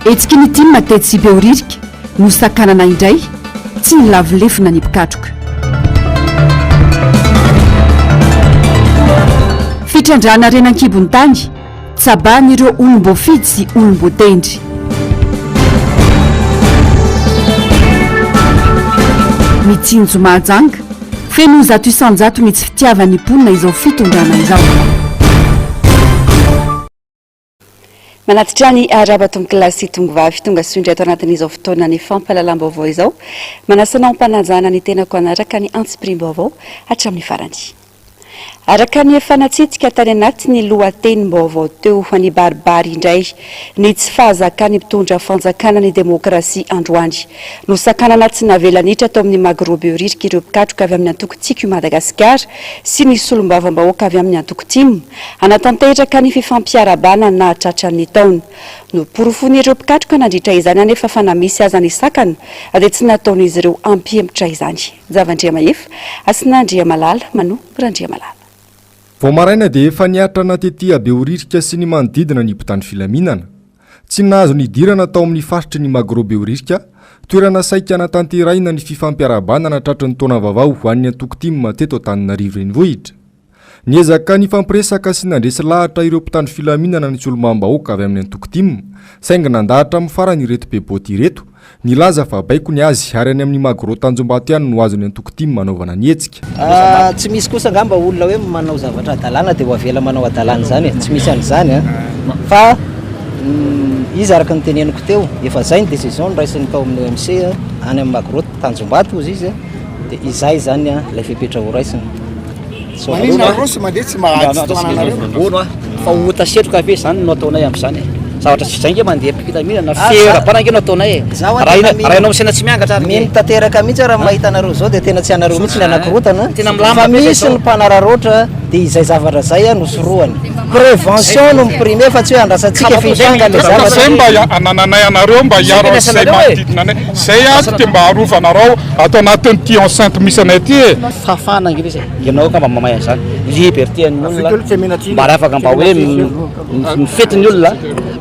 Hetsiky ny tim tetsy Behoririka, nosakanana indray, tsy nilavo lefona ny mpikatroka. Fitrandrahana harena an-kibon'ny tany, tsabahan'ireo olom-boafidy sy olom-boatendry. Mitsinjo Mahajanga, feno 100% ny tsy fitiavan'ny mponina izao fitondrana izao. Manatitra ny arahaba tompokolahy sy tompovavy tonga soa indray ato anatin'izao fotoanan'ny fampahalalam-baovao izao. Manasa anao am-panajana ny tenako hanaraka ny antsipiriam-baovao hatramin'ny farany. Araka ny efa natsidika tany anatin'ny lohatenim-baovao teo, nibaribary indray ny tsy fahazakan'ny mpitondra fanjakana ny demokrasia androany. Nosakanana tsy navela niditra tao amin'ny Magro Behoririka ireo mpikatroka avy amin'ny antoko Tiako i Madagasikara sy ny solombavambahoaka avy amin'ny antoko tim hanatanteraka ny fifampiarahabana nahatratra ny taona. Noporofoin'ireo mpikatroka nandritra izany anefa fa na misy aza ny sakana dia tsy nataon'izy ireo hampihemotra izany. Njava Andriamahefa, Hasina Andriamalala, Mano Randriamalala. Vao maraina dia efa niatrana tety Behoririka sy ny manodidina ny mpitandro filaminana. Tsy nahazo nidirana tao amin'ny faritry ny Magro Behoririka, toerana saika hanatanterahina ny fifampiarahabana tratry ny taona vaovao ho an'ny antoko tim teto Antananarivo Renivohitra. Niezaka nifampiresaka sy nandresy lahatra ireo mpitandro filaminana ny solombavambahoaka avy amin'ny antoko tim, saingy nandà hatramin'ny farany ireto be boty ireto, nilaza fa baiko ny azy ary any amin'ny Magro Tanjombato ihany no azon'ny antoko tim anaovana ny hetsika. Tsy misy kosa angamba olona hoe manao zavatra hadalana dia ho avela manao hadalana izany e, tsy misy an'izany an! Fa izy araka ny teneniko teo, efa izay ny décision noraisin'ny tao amin'ny OMC any amin'ny Magro Tanjombato hozy izy dia izay izany ilay fepetra horaisina. Maninona nareo sy mandeha tsy maha tsy tohananareo? Hono a, fa ota setroka ve zany no ataonay am'zany e? Zavatra tsy zay nge mandeha am-pilaminana, fierahabana nge no ataonay e. Zaho Raha tena ina- mino. raha ianao misaina tsy miangatra ary nge. Mino tanteraka mihitsy aho raha mahita anareo zao dia tena tsy anareo mihitsy ny anakorontana Tena milamina fa be zay misy zao. ny mpanararaotra dia izay zavatra zay no sorohany. Prévention no mi-primer fa tsy hoe andrasantsika efa hitranga ilay zavatra. Zay mba anananay anareo mba hiaro an'izay manodidina anay. Zay ato dia mba arovanareo ato anatin'ity enceinte misy anay ity e. Fahafahana ange ilay izy e, ianao angamba mamay an'izany, liberté an'ny olona, mba ary afaka mba hoe mifety ny olona,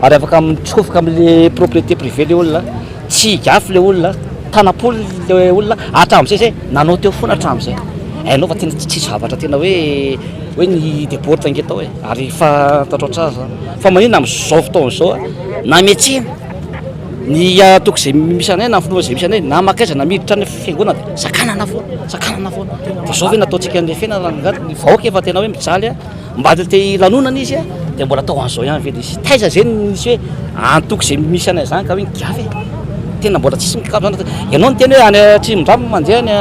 ary afaka mitsofoka amin'le propriété privée le olona, tsy higafy le olona, tanam-polo le olona, hatramin'izay zay nanao teo foana hatramin'izay, hainao fa tena tsisy zavatra tena hoe hoe ny deborde ange tao e, ary fantatrao tsara zany, fa maninona amin'izao fotoana izao na miantsena Ny antoko izay misy anay na ny filoha izay misy anay na mankaiza na miditra any fiangonana dia sakanana foana, sakanana foana. Dia izao ve nataontsika an'ilay fiainana rangahy? Ny vahoaka efa tena hoe mijaly a, mba te hilanonana izy a, dia mbola atao an'izao ihany ve ilay izy? Taiza izay no nisy hoe antoko izay misy anay izany ka hoe nigafy e? Tena mbola tsisy mikamo izany. Ianao niteny hoe any Atsimondrano mandeha any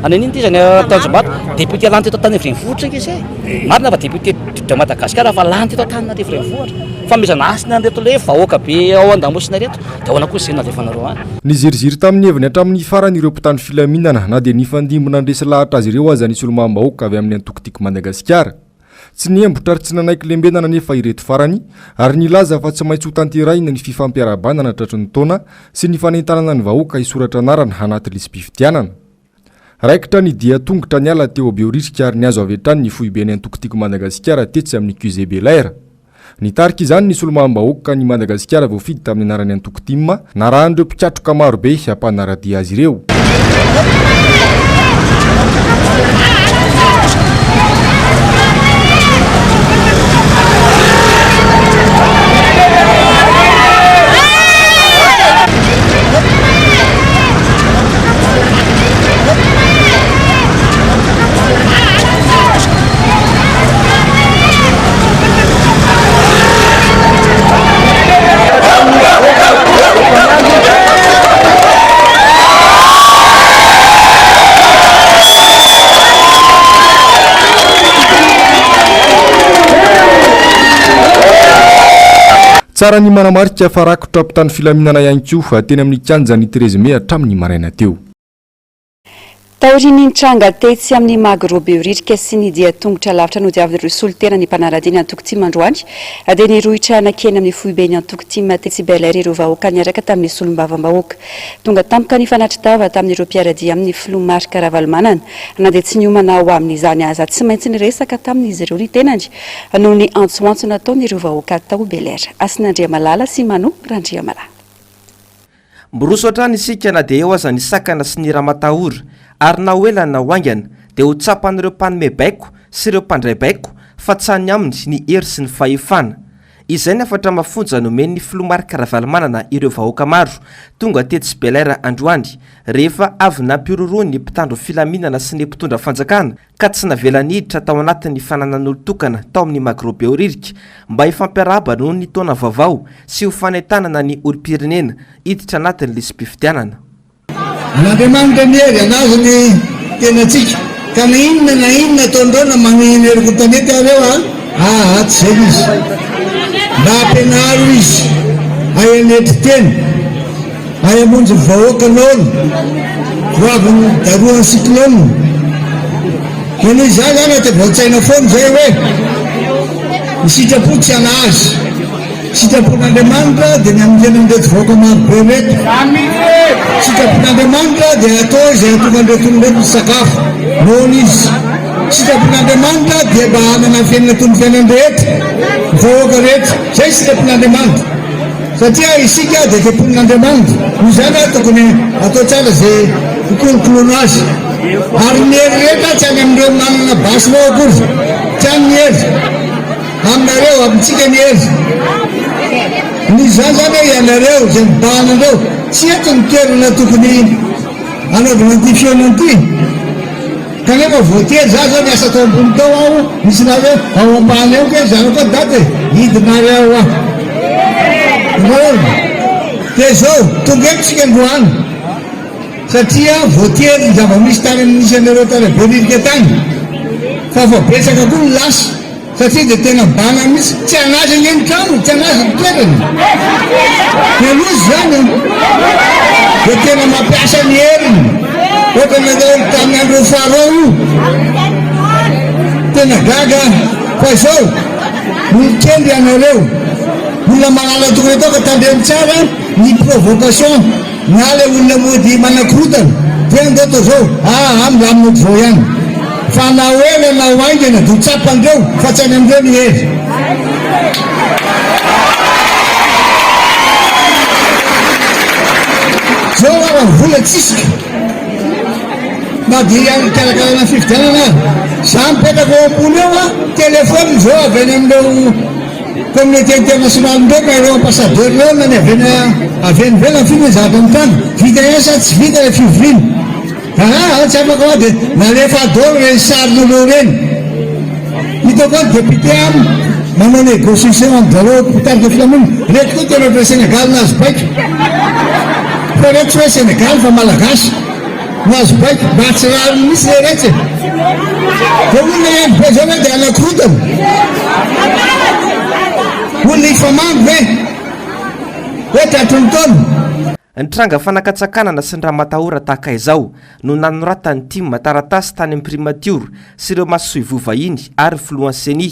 any an'inona ity izy any Tanjombato, député lany teto Antananarivo Renivohitra ange izy e! Marina fa député de Madagascar fa lany teto Antananarivo Renivohitra. Fanomezana hasina an'ireto le vahoaka be ao andamosina ireto de ahoana kosa izay nalefanareo any? Niziriziry tamin'ny heviny hatramin'ny farany ireo mpitandro filaminana na dia nifandimby nandresy lahatra azy ireo aza ny solombavambahoaka avy amin'ny antoko Tiako Madagasikara. Tsy niembotra ary tsy nanaiky lembenana anefa ireto farany ary nilaza fa tsy maintsy hotanterahina ny fifampiarahabana tratry ny taona sy ny fanentanana ny vahoaka hisoratra anarana anaty lisi-pifidianana. Raikitra ny dia tongotra niala teo Behoririka ary nihazo avy hatrany ny foiben'ny antoko Tiako Madagasikara tetsy amin'ny QG Bel'Air. Nitarika izany ny solombavambahoaka an'i Madagasikara voafidy tamin'ny anaran'ny antoko tim, narahan'ireo mpikatroka marobe mpanara-dia azy ireo. Tsara ny manamarika fa rakotra mpitandro filaminana ihany koa teny amin'ny kianjan'ny treize mai hatramin'ny maraina teo. Taorian'ny nitranga tetsy amin'ny Magro Behoririka sy ny dia tongotra lavitra nodiavin'ireo solontena ny mpanara-dia ny antoko tim androany dia nirohitra nankeny amin'ny foiben'ny antoko tim tetsy Bel Air ireo vahoaka niaraka tamin'ny solombavambahoaka. Tonga tampoka nifanatri-tava tamin'ireo mpiara-dia aminy ny filoha Marc Ravalomanana na dia tsy niomana ho amin'izany aza. Tsy maintsy niresaka tamin'izy ireo ny tenany noho ny antsoantso nataon'ireo vahoaka tao Bel Air. Hasina Andriamalala sy Mano Randriamalala. Miroso hatrany isika na dia eo aza ny sakana sy ny ramatahora, ary na ho ela na ho haingana dia ho tsapan'ireo mpanome baiko sy ireo mpandray baiko fa tsy any aminy ny hery sy ny fahefana. Izay ny hafatra mafonja nomen'ny filoha Marc Ravalomanana ireo vahoaka maro tonga tetsy Bel'Air androany rehefa avy nampihorohoro ny mpitandro filaminana sy ny mpitondra fanjakana ka tsy navela niditra tao anatin'ny fananan'olon-tokana tao amin'ny Magro Behoririka mba hifampiarahaba noho ny taona vaovao sy ho fanentanana ny olom-pirenena hiditra anatin'ny lisi-pifidianana. An'Andriamanitra ny hery, an'Azy ny tenantsika, ka na inona na inona ataon'ireo na manenina ery an-tanety ary eo an, aa tsy izay izy. Mba ampianaro izy hay hanetry tena. Hay hamonjy ny vahoaka noana ho avy ny darohan'ny cyclone. Dia noho izany zany ato voatsaina foana izay hoe ny sitrapo tsy halaza. Sitrapon'Andriamanitra dia ny hamonjena an'ireto vahoaka maro be ireto. Sitrapon'Andriamanitra dia atao izay hahatonga an'ireto olona ireto hisakafo noana izy. Sitrapon'Andriamanitra dia mba hanana fiainana toy ny fiainan'ny rehetra, ny vahoaka rehetra. Izay sitrapon'Andriamanitra. Satria isika dia tempolin'Andriamanitra, noho izany ary tokony atao tsara izay hikolokoloana azy. Ary ny hery rehetra tsy any amin'ireo manana basy ireo akory, tsy any ny hery, aminareo, amintsika ny hery. Noho izany izany hoe ianareo izay mibahana an'ireo, tsy eto ny toerana tokony hanaovana an'ity fihaonana ity. Kanefa voatery za zao niasa tao ambony tao aho nisy naha hoe ao ambany ao kay zanako dada e hidina ary aho ah Drôle dia zao tonga eto tsika androany satria voatery ny zava-misy tany amin'ny nisy anareo tany Behoririka tany fa efa betsaka koa ny lasa. Satria dia tena bana mihitsy, tsy an'azy ange ny trano, tsy an'azy ny toerana. Dia loza izany an! Dia tena mampiasa ny heriny, ohatran'ny nataony tamin'ny andron'ny Pharaon io. Tena gaga aho. Fa izao, olon-kendry ianareo, olona mahalala tokony atao ka tandremo tsara ny provocation. Na le olona mody manakorotana dia andeha atao zao aa milamina otrzao ihany fa na ho ela na ho haingana dia ho tsapandreo fa tsy any amindreo ny hery. Zao ara vola tsisy na dia hikarakarana fifidianana ara za mipetraka eo ambony eo a telephone zao avy any amindreo Communauté internationale indray ka ireo ambassadeur ireo na ny avy any avy any ivelany firy ny zavatra mitranga? Vita ihany sa tsy vita ilay fivoriana? Aa tsy afaka hoa dia nalefa daholo ireny sarin'ireo ireny. Hitako hoe ny député am manao négociation amin zareo mpitarika filaminana. Ireto koa tena ohatran'ny Sénégal nahazo baiko. Fa ireto tsy hoe Sénégal fa Malagasy. Nahazo baiko, mba tsy rariny mihitsy le retsy e! Dia olona hiandry be zao ve dia hanakorontana? Olona hifamango ve? Hoe tratry ny taona? Ny tranga fanakatsakanana sy ny ramatahora tahaka izao no nanoratan'ny tim taratasy tany amin'ny primatiora sy ireo masoivoho vahiny ary filohan'ny ceni.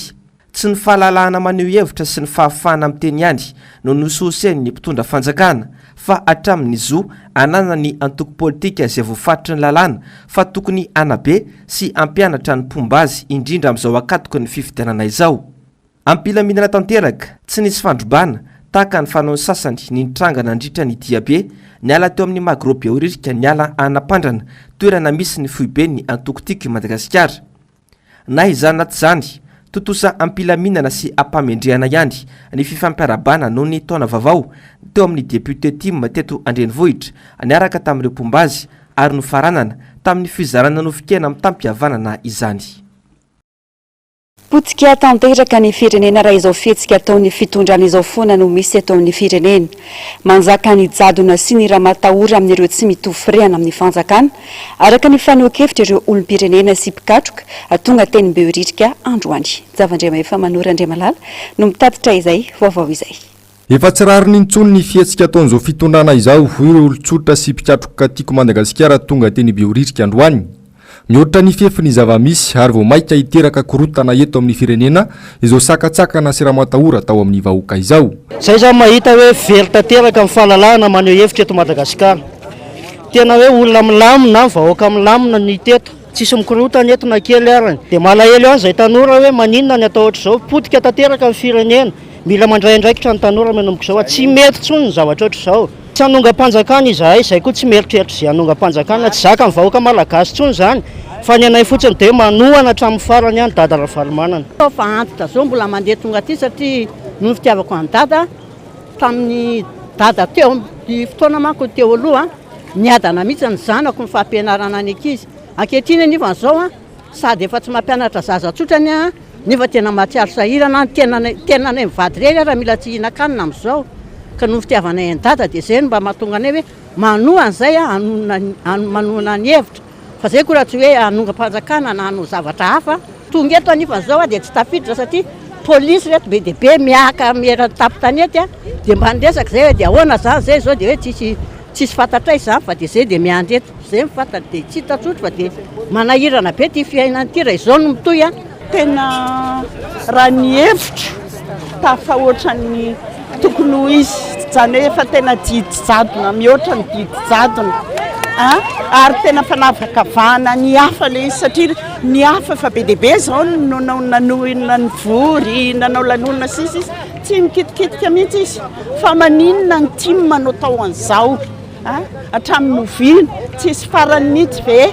Tsy ny fahalalahana maneho hevitra sy ny fahafahana miteny ihany no nosohosen'ny mpitondra fanjakana fa hatramin'ny zo ananan'ny antoko politika izay voafaritry ny lalàna fa tokony hanabe sy hampianatra ny mpomba azy indrindra amin'izao ankatoky ny fifidianana izao. Am-pilaminana tanteraka, tsy nisy fandrobana, tahaka ny fanaon'ny sasany ny nitranga nandritra ny diabe niala teo amin'ny Magro Behoririka niala an'Ampandrana, toerana misy ny foiben'ny antoko Tiako i Madagasikara. Na izany na tsy izany, tontosa am-pilaminana sy am-pahamendrehana ihany ny fifampiarahabana noho ny taona vaovao teo amin'ny depiote tim teto an-drenivohitra niaraka tamin'ireo mpomba azy ary nofaranana tamin'ny fizarana nofon-kena mitam-pihavanana izany. Potika tanteraka ny firenena raha izao fihetsika ataon'ny fitondrana izao foana no misy eto amin'ny firenena. Manjaka ny jadona sy ny ramatahora amin'ireo tsy mitovy firehana amin'ny fanjakana, araka ny fanehoan-kevitra ireo olom-pirenena sy mpikatroka tonga teny Behoririka androany. Javandriamahefa Manoro Andriamalala no mitatitra izay vaovao izay. Efa tsy rariny intsony ny fihetsika ataon'izao fitondrana izao, hoy ireo olon-tsotra sy mpikatroka Tiako Madagasikara tonga teny Behoririka androany. Mihoatra ny fefy ny zava-misy ary vao mainka hiteraka korontana eto amin'ny firenena izao sakantsakana sy ramatahora atao amin'ny vahoaka izao. Zay zany mahita hoe very tanteraka ny fahalalahana maneho hevitra eto Madagasikara. Tena hoe olona milamina, vahoaka milamina ny hita eto. Tsisy mikorontana eto na kely arany. Dia malahelo ihany izay tanora hoe maninona ny atao ohatr'izao. Potika tanteraka ny firenena. Mila mandray andraikitra ny tanora manomboka izao fa tsy mety intsony ny zavatra ohatr'izao. Tsy hanongam-panjakana izahay, izay koa tsy mieritreritra izay hanongam-panjakana, tsy zakan'ny vahoaka malagasy intsony izany, fa ny anay fotsiny dia manohana hatramin'ny farany an'i Dada Ravalomanana. Fa antitra zao mbola mandeha tonga aty satria noho ny fitiavako an'i Dada, tamin'ny Dada teo amin'ny fotoana manko teo aloha niadana mihitsy ny zanako ny fampianarana ny ankizy, ankehitriny anefa izao sady efa tsy mampianatra zaza tsotra ny ahy nefa tena mahatsiaro sahirana ny tenanay, tenanay mivady irery ara mila tsy hihinan-kanina amin'izao ka noho ny fitiavanay an'i Dada dia izay no mba mahatonga anay hoe manohana izay manohana ny hevitra Fa zay koa raha tsy hoe hanongam-panjakana na hanao zavatra hafa. Tonga eto anefa zao aho dia tsy tafiditra satria polisy reto be dia be miaka eran'ny tampon-tanety a, dia mba niresaka zay hoe dia ahoana zany zay zao dia hoe tsisy tsisy fantatray zany fa dia zay dia miandry eto, zay no fantatra dia tsy hita tsotra fa dia manahirana be ty fiainana ity raha izao no mitohy a. Tena raha ny hevitro tafahoatra ny tokony ho izy, izany hoe efa tena didy jadona mihoatra ny didy jadona a, ary tena fanavakavahana ny hafa ilay izy satria ny hafa efa be dia be izao no nanohina nivory, nanao lanonana sy ny sisa, tsy mikitikitika mihitsy izy fa maninona ny tim no atao an'izao a, hatramin'ny oviana, tsisy farany mihitsy ve?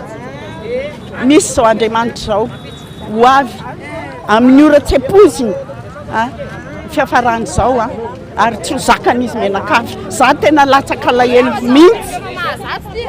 Misy izao Andriamanitra izao. Ho avy amin'ny ora tsy ampoizina ny fiafaran'izao ary tsy ho zakan'izy mianakavy. Za tena latsaka alahelo mihitsy.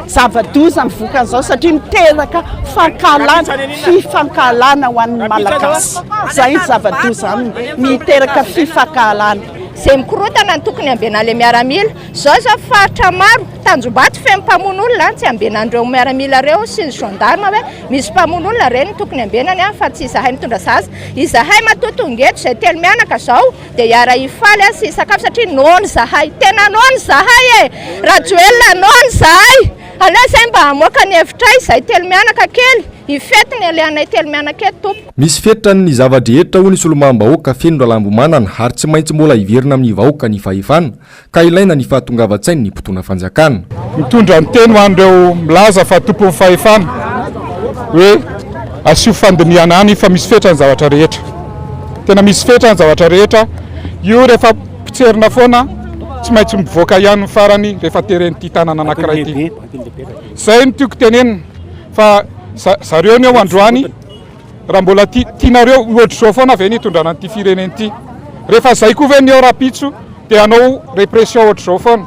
Zava-doza ny vokan'izao satria miteraka fankahalana, fifankahalana ho an'ny Malagasy. Zay ny zava-doza aminy, miteraka fifankahalana. Izay mikorontana no tokony hambenan'ilay miaramila. Izao izao faritra maro, Tanjombato feno mpamono olona, tsy hambenan'ireo miaramila ireo sy ny gendarme hoe misy mpamono olona, ireny no tokony hambenany fa tsy izahay mitondra zaza. Izahay matoa tonga eto izay telo mianaka izao dia hiara hifaly sy hisakafo satria noana izahay, tena noana izahay e! Rajoelina noana izahay! Aleo izay mba hamoaka ny hevitray izay telo mianaka kely, hifety ny alehanay telo mianaka eto tompoko. Misy fetrany ny zava-drehetra hoy ny solombavambahoaka Feno Ralambomanana ary tsy maintsy mbola hiverina amin'ny vahoaka ny fahefana ka ilaina ny fahatongavan-tsain'ny mpitondra fanjakana. Mitondra ny teny ho an'ireo milaza fa tompon'ny fahefana hoe asio fandinihana any fa misy fetra ny zavatra rehetra. Tena misy fetra ny zavatra rehetra. Io rehefa potserina foana tsy maintsy mivoaka ihany ny farany rehefa teren'ity tanana anankiray ity. Izay no tiako tenenina fa zareo ny eo androany. Raha mbola tia tianareo ohatr'izao foana ve ny hitondrana an'ity firenena ity? Rehefa zay koa ve ny eo rahampitso dia hanao répression ohatr'izao foana?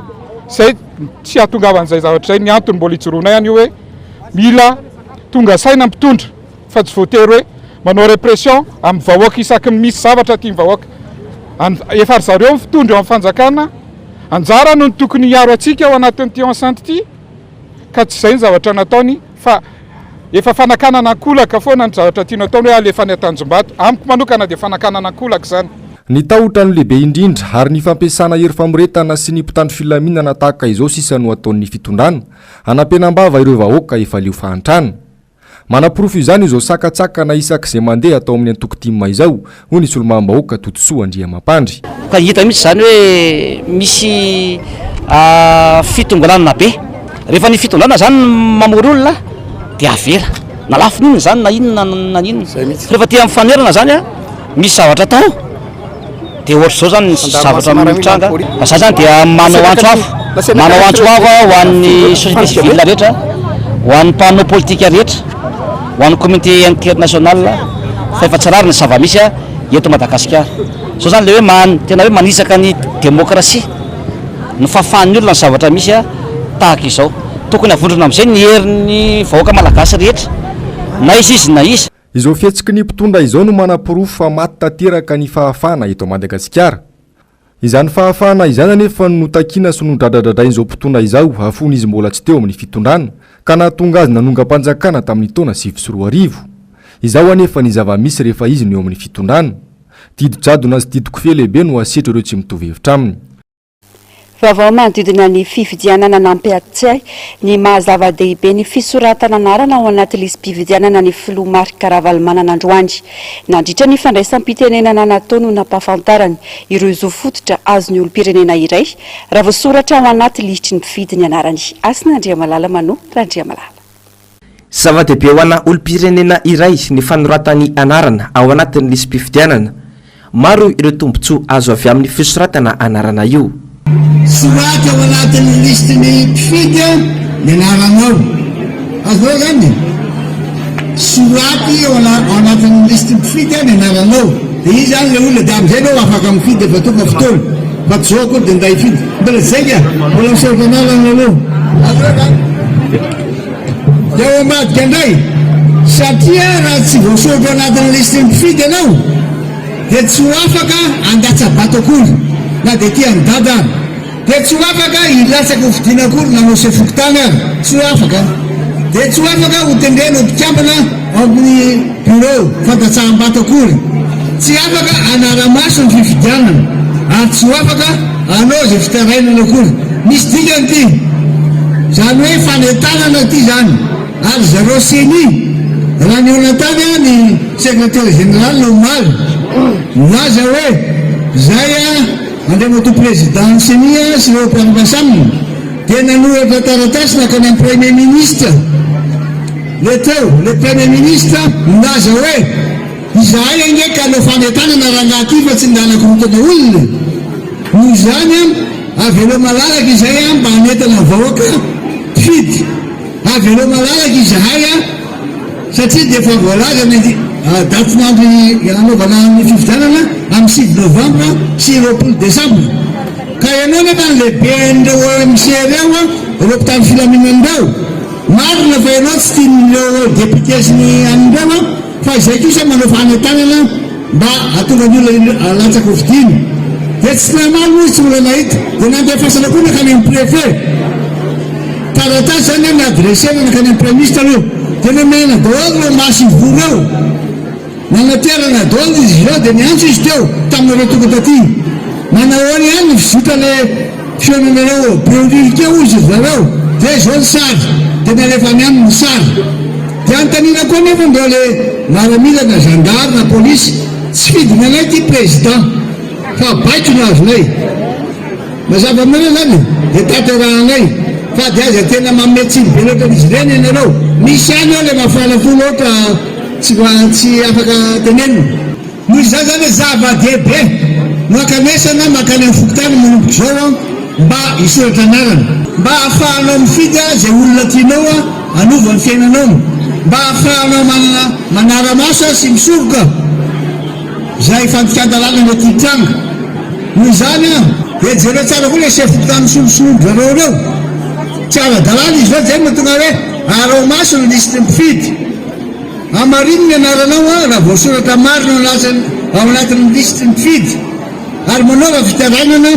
Zay tsy hahatongavan'izay zavatra izay ny antony mbola ijoroanay an'io hoe mila tonga saina mpitondra fa tsy voatery hoe manao répression amin'ny vahoaka isaky ny misy zavatra tian'ny vahoaka. Efa ry zareo mitondra eo amin'ny fanjakana, anjarany no tokony hiaro antsika ao anatin'ity enceinte ity ka tsy izay ny zavatra nataony fa Efa fanakanana ankolaka foana ny zavatra tiana ataony hoe alefa any Tanjombato. Amiko manokana dia fanakanana ankolaka izany. Ny tahotra no lehibe indrindra ary ny fampiasana hery famoretana sy ny mpitandro filaminana tahaka izao sisa no ataon'ny fitondrana hanampenam-bava ireo vahoaka efa leo fahantrana. Manaporofo izany izao sakantsakana isak'izay mandeha atao amin'ny antoko tim izao, hoy ny solombavambahoaka Todisoa Andriamampandry. Ka hita mihitsy izany hoe misy fitongilanana be. Rehefa ny fitondrana izany mamory olona dia avela. Na lafiny inona izany na inona na inona. Fa rehefa aty amin'ny fanoherana izany misy zavatra atao dia ohatr'izao izany ny zavatra mitranga. Fa za izany dia manao antso avo, manao antso avo aho ho an'ny société civile rehetra, ho an'ny mpanao politika rehetra, ho an'ny communauté internationale fa efa tsy rariny ny zava-misy eto Madagasikara. Zao zany le hoe man, tena hoe manitsaka ny demokrasia, ny fahafahan'ny olona ny zavatra misy tahaka izao. Tokony havondrona amin'izay ny herin'ny vahoaka malagasy rehetra, na iza izy na iza. Izao fihetsiky ny mpitondra izao no manaporofo fa maty tanteraka ny fahafahana eto Madagasikara. Izany fahafahana izany anefa no notakiana sy nodradradradrain'izao mpitondra izao fony izy mbola tsy teo amin'ny fitondrana, ka nahatonga azy nanongam-panjakana tamin'ny taona 2009. Izao anefa ny zava-misy rehefa izy no eo amin'ny fitondrana. Didy jadona sy didy kofehy lehibe no asetra ireo tsy mitovy hevitra aminy. Vaovao manodidina ny fifidianana Nampiatsiahy ny maha zava-dehibe ny fisoratana anarana ao anaty lisi-pifidianana ny filoha Marc Ravalomanana androany. Nandritra ny fandraisam-pitenenana natao no nampahafantarany ireo zo fototra azon'ny olom-pirenena iray raha voasoratra ao anaty lisitry ny mpifidy ny anarany. Hasina Andriamalala Mano Randriamalala. Zava-dehibe ho ana olom-pirenena iray ny fanoratany anarana ao anatin'ny lisi-pifidianana. Maro ireo tombontsoa azo avy amin'ny fisoratana anarana io. Soraty ao anatin'ny lisitry ny mpifidy ny anaranao. Azonao izany? Soraty ao anatin'ny lisitry ny mpifidy ny anaranao. Dia iza izany ilay olona? Dia amin'izay ianao afaka mifidy rehefa tonga fotoana. Fa tsy izao akory dia ndeha hifidy. Mbola tsy izay ka! Mbola misoratra anarana aloha. Azonao izany? Dia ao ambadika indray, satria raha tsy voasoratra ao anatin'ny lisitry ny mpifidy ianao, dia tsy ho afaka handatsa-bato akory, na dia tia an'i Dada ary. Dia tsy ho afaka hilatsaka ho fidiana akory na hanao sefo fokontany ary. Tsy ho afaka. Dia tsy ho afaka ho tendrena ho mpikambana ao amin'ny birao fandatsaham-bato akory. Tsy afaka hanara-maso ny fifidianana ary tsy ho afaka hanao izay fitarainana akory. Misy dikany ity. Izany hoe fanentanana ity izany. Ary zareo ceni, raha nihaona tany ny secretaire général omaly, nilaza hoe izay Andriamatoa Président ny ceni sy ireo mpiara-miasa aminy dia nanoratra taratasy nankany amin'ny Premier Ministre le teo, le Premier Ministre nilaza hoe izahay ange ka hanao fanentanana rangahy ty fa tsy nanakorotana olona e! Noho izany avelao malalaka izay mba hanentana ny vahoaka mpifidy. Avelao malalaka izahay a! Satria dia efa voalaza ny datin'andro hanaovana ny fifidianana amin'ny sivy novambra sy 20 desambra. Ka ianao nefa ny lehiben'ireo OMC ireo, ireo mpitandro filaminana ireo, marina fa ianao tsy tian'ireo député sy ny an'ireo fa izay kosa manao fanentanana Mba hahatonga ny olona hilatsaka ho fidiana. Dia tsy namaly moa izy tsy mbola nahita. Dia nandefasana koa nankany amin'ny préfet. Taratasy izany an, ni-adresser-na nankany amin'ny praiminisitra aloha. Dia nomena daholo ireo maso ivoho ireo. Nanaterana daholo izy ireo dia niantso izy teo taminareo tonga taty. Manahoana ihany ny fizotran'ilay fihaonanareo Behoririka eo hozy ry zareo. Dia izao ny sary. Dia nalefa any aminy ny sary. Dia anontaniana koa anefa ndreo le maramila na zandary na polisy, tsy fidiny anay ty président fa baiko no azonay. Mazava aminareo zany e? Dia tanterahanay. Fa dia aza tena manome tsiny be loatra an'izy ireny ianareo. Misy ihany eo le mafana fo loatra tsy tsy afaka tenenina. Noho izany izany hoe zava-dehibe no ankanesana mankany amin'ny fokontany manomboka izao mba hisoratra anarana. Mba hahafahanao mifidy izay olona tianao hanova ny fiainanao. Mba hahafahanao manana manara-maso sy misoroka izay fandikan-dalàna mety hitranga. Noho izany dia jereo tsara koa ilay sefo fokontany solosoloin-dry zareo ireo. Tsy ara-dalàna izy ireo, izay no mahatonga hoe araho maso ny lisitry ny mpifidy. Hamarino ny anaranao raha voasoratra marina ao anatin'ny lisitry ny mpifidy ary manaova fitarainana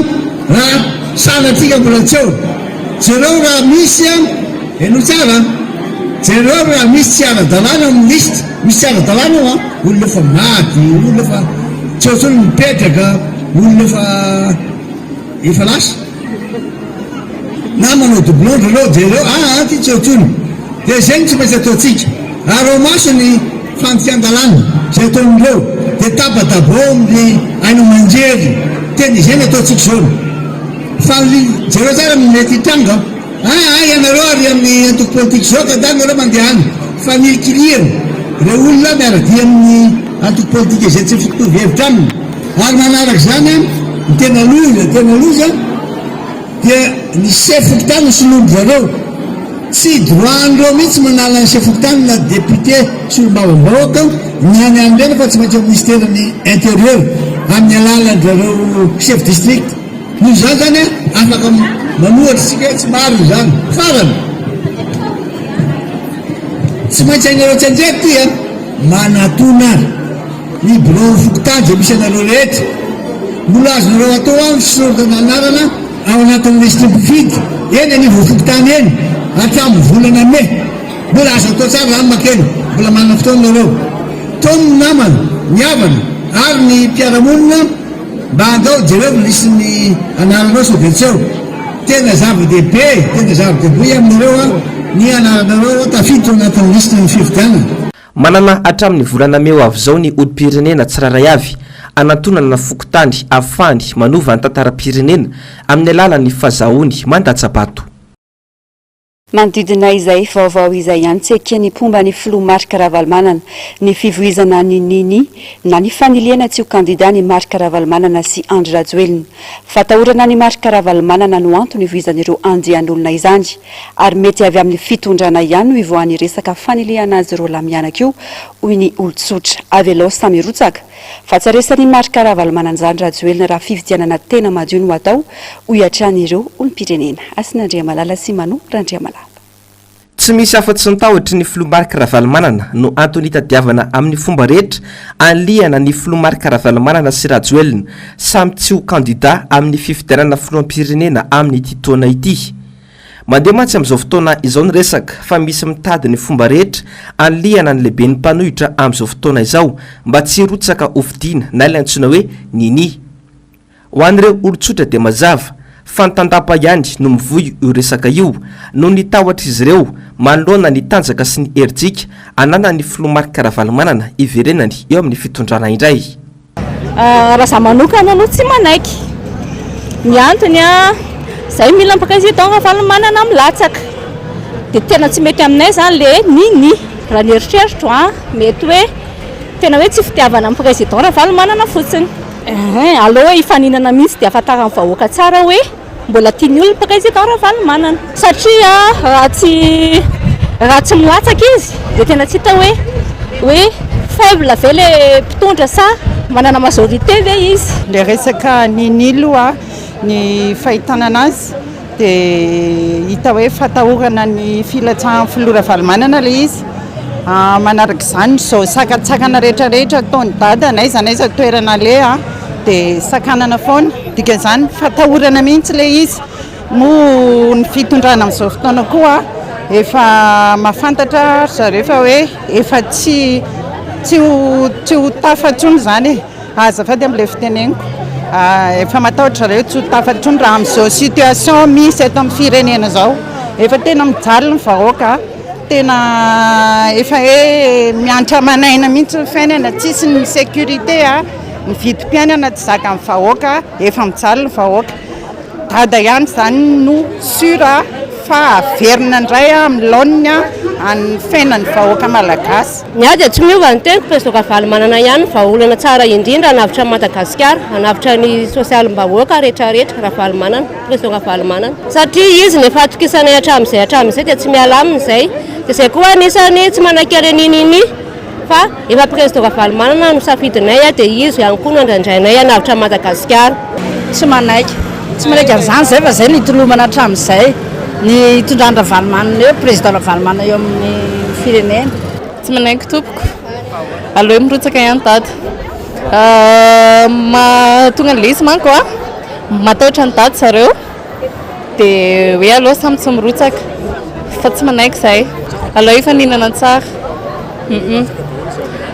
raha sanatria ka mbola tsy ao. Jereo raha misy, henoy tsara an! Jereo raha misy tsy ara-dalàna ao amin'ny lisitra, misy tsy ara-dalàna ao an, olona efa maty, olona efa tsy ao intsony mipetraka, olona efa efa lasa. Na manao doublon ry zareo, jereo, aa ty tsy eo intsony. Dia izay no tsy maintsy ataontsika. Araho maso ny fandikan-dalàna izay ataon'ireo, dia tapa-dabao amin'ny haino aman-jery. Tena izay no ataontsika izao. Fa jereo tsara ny mety hitranga. Aa ianareo ary amin'ny antoko politika izao ka andeha nareo mandeha any. Fanilikilihana ireo olona miara-dia amin'ny antoko politika izay tsy mitovy hevitra aminy. Ary manaraka izany, ny tena loza, tena loza, dia ny chef fokontany no soloin-dry zareo. Tsy droit an'ireo mihitsy manala ny chef fokontany na député solombavambahoaka na ny an'ireny fa tsy maintsy ao ministeran'ny intérieur amin'ny alalan-dry zareo chef district. Noho izany izany afaka manohatra isika hoe tsy marina izany. Farany, tsy maintsy hainareo tsianjery ity an! Manatona ary. Ny biraon'ny fokontany izay misy anareo rehetra. Mbola azonareo atao ny fisoratana anarana ao anatin'ny lisitry ny mpifidy eny anivon'ny fokontany eny hatramin'ny volana mey. Mbola azo atao tsara izany makeny, mbola manana fotoana nareo. Taomy ny namana, ny havana ary ny mpiara-monina mba handao jereo ny lisitry ny anaranao sao dia tsy ao. Tena zava-dehibe, tena zava-dehibe aminareo ny anaranareo tafiditra ao anatin'ny lisitry ny fifidianana. Manana hatramin'ny volana mey ho avy izao ny olom-pirenena tsirairay avy hanantonana fokontany ahafahany manova ny tantaram-pirenena amin'ny alalan'ny fazahoany mandatsa-bato. Manodidina izay vaovao izay ihany, tsy eken'ny mpomba ny filoha Marc Ravalomanana ny fivoizana ny Nini na ny fanilihana tsy ho kandida an'i Marc Ravalomanana sy Andry Rajoelina. Fatahorana an'i Marc Ravalomanana no antony ivoizan'ireo andian'olona izany ary mety avy amin'ny fitondrana ihany no ivoahan'ny resaka fanilihana azy roalahy mianaka io, hoy ny olon-tsotra. Avelao samy hirotsaka. Fa tsy resan'i Marc Ravalomanana izany Rajoelina raha fifidianana tena madio no atao, hoy hatrany ireo olom-pirenena. Hasina Andriamalala sy Mano Randriamalala. Tsy misy afa-tsy ny tahotry ny filoha Marc Ravalomanana no antony hitadiavana amin'ny fomba rehetra hanilihana ny filoha Marc Ravalomanana sy Rajoelina samy tsy ho kandida amin'ny fifidianana filoham-pirenena amin'ity taona ity. Mandeha mantsy amin'izao fotoana izao ny resaka fa misy mitady ny fomba rehetra hanilihana ny lehiben'ny mpanohitra amin'izao fotoana izao mba tsy hirotsaka hofidiana na ilay antsoina hoe Nini. Ho an'ireo olon-tsotra dia mazava fa ny tandapa ihany no mivoy io resaka io noho ny tahotr'izy ireo manoloana ny tanjaka sy ny herijika ananan'ny filoha Marc Ravalomanana hiverenany eo amin'ny fitondrana indray. Raha za manokana aloha tsy manaiky. Ny antony a, zay mila ny président Ravalomanana milatsaka. Dia tena tsy mety aminay zany le ni ni. Raha ny eritreritro a, mety hoe tena hoe tsy fitiavana ny président Ravalomanana fotsiny. Ehe, aleo hoe hifaninana mihitsy dia ahafantaran'ny vahoaka tsara hoe Mbola tian'ny olona président Ravalomanana satria raha tsy raha tsy milatsaka izy dia tena tsy hita hoe hoe faible ve le mpitondra sa manana majorité ve izy. Le resaka Nini aloha ny fahitana anazy dia hita hoe fatahorana ny filatsahan'ny filoha Ravalomanana le izy. Manaraka izany izao sakantsakana rehetra rehetra ataon'i Dada n'aiza n'aiza toerana aleha dia sakanana foana, dikan'izany fatahorana mihitsy ilay izy, moa ny fitondrana amin'izao fotoana koa efa mahafantatra ry zareo fa hoe efa tsy tsy ho tsy ho tafa intsony izany e, azafady amin'ilay fiteneniko, efa matahotra zareo tsy ho tafa intsony raha amin'izao situation misy eto amin'ny firenena izao, efa tena mijaly ny vahoaka. Tena efa hoe miantra aman'aina mihitsy ny fiainana, tsisy ny sécurité a, ny vidim-piainana tsy zakan'ny vahoaka, efa mijaly ny vahoaka. Dada ihany izany no sûr fa haverina indray amin'ny laoniny ny fiainan'ny vahoaka malagasy. Ny ahy dia tsy miova ny teniko, Président Ravalomanana ihany no vahaolana tsara indrindra hanavotra an'i Madagasikara, hanavotra ny sosialim-bahoaka rehetrarehetra, Ravalomanana, Président Ravalomanana. Satria izy no efa atokisanay hatramin'izay hatramin'izay dia tsy miala aminy izay. Dia izay koa anisany tsy manakely an'i Nini fa efa Président Ravalomanana no safidinay dia izy ihany koa no andrandrainay hanavotra an'i Madagasikara. Tsy manaiky. Tsy manaiky an'izany izay fa izay no itolomana hatramin'izay. Ny hitondran'i Ravalomanana eo, Président Ravalomanana eo amin'ny firenena. Tsy manaiky tompoko. Aleo mirotsaka ihany dada. Mahatonga an'ilay izy manko a, matahotra an'i dada zareo dia hoe aleo samy tsy mirotsaka fa tsy manaiky izahay. Aleo hifaninana tsara.